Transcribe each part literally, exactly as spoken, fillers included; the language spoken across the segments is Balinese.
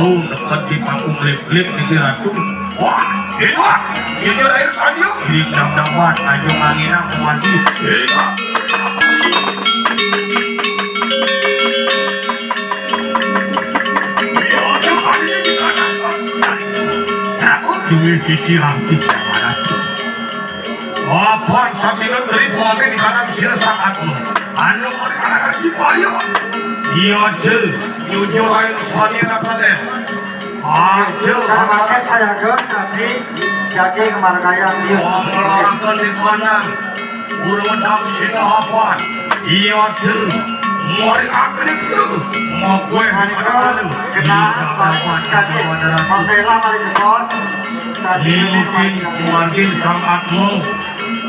Oh, deket di panggung lip-lip di Ratu. Wah, ini wah, ini air sanyo. Ini dam-daman, ayo nganginak kemari. Eh. Iya, ayo kali ini kita akan satu kali. Aku duit di Ciranti, jangan aku. Apan sambilan dari pemakai di kanan sila sangatmu. Anu mari kanan Cipayung. Iya, Dul. Nyujur air sani rakan, eh. Aduh, samakan saya ke sadi jadi kemargayang. Iya, oh, samakan di kanan. Urung dap sinapan. Iya, Dul. Mari akrik su. Mau gue di kanan lu. Kena. Iya, dapat, dapat, dapat. Pembela paling bos. Sadi. Ini mungkin keluarga sangatmu.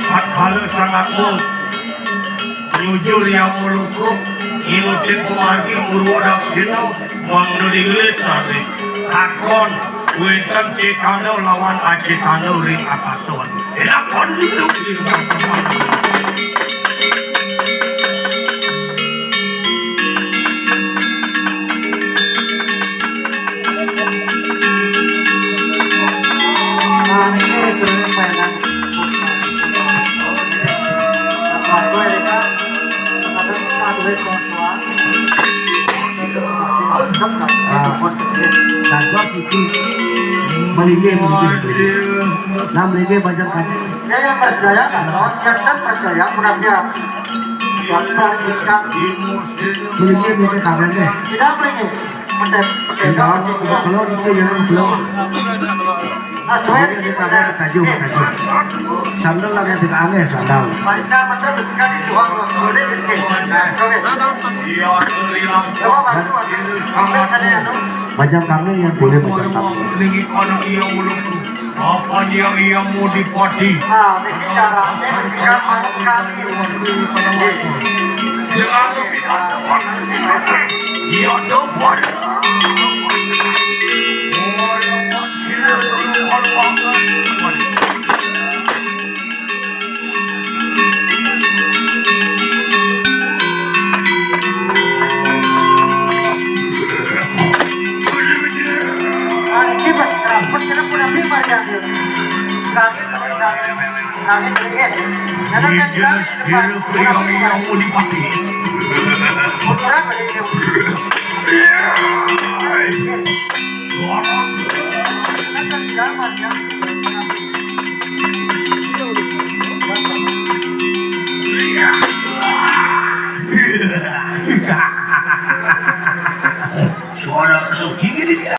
Tatkala sangatmu nyujur ya muluku, nginutin pamargi Murwa Daksina, mangda digelis raris. Takon, wénten cetana lawan acetana ring akasa. Lakon itu. Nah, ini sebenarnya mainan. Ah, dados iki. Melinggih, melinggih, melinggih. Nah, melinggih bajang kaji. Ya, yang persebaya kan, oh, siapkan persebaya, kurang dia. Yang persebaya. Melinggih, melinggih, tangan deh. Tidak melinggih. Pendek, pendek. Tidak, kalau dikit, jangan kalau. Nah, suwe. Jadi, ini sampai ke kayu, ke kayu. Sandal lagi tidak aneh, sandal. Marisa, betul, sekali, dua, dua, boleh, oke. Oke. Iya, dari lampung. Coba, Pak, Pak. Sampai sana, ya, tuh. Bajang kami yang boleh bajang kami. Ini anak iya, mulutku. Apa dia, iya, mau dipati? Nah, ini cara, ini sekarang, kan. Iya, dong, waduh. Ini jelas sira priyangi yang mau dipati. Suara kau gini dia.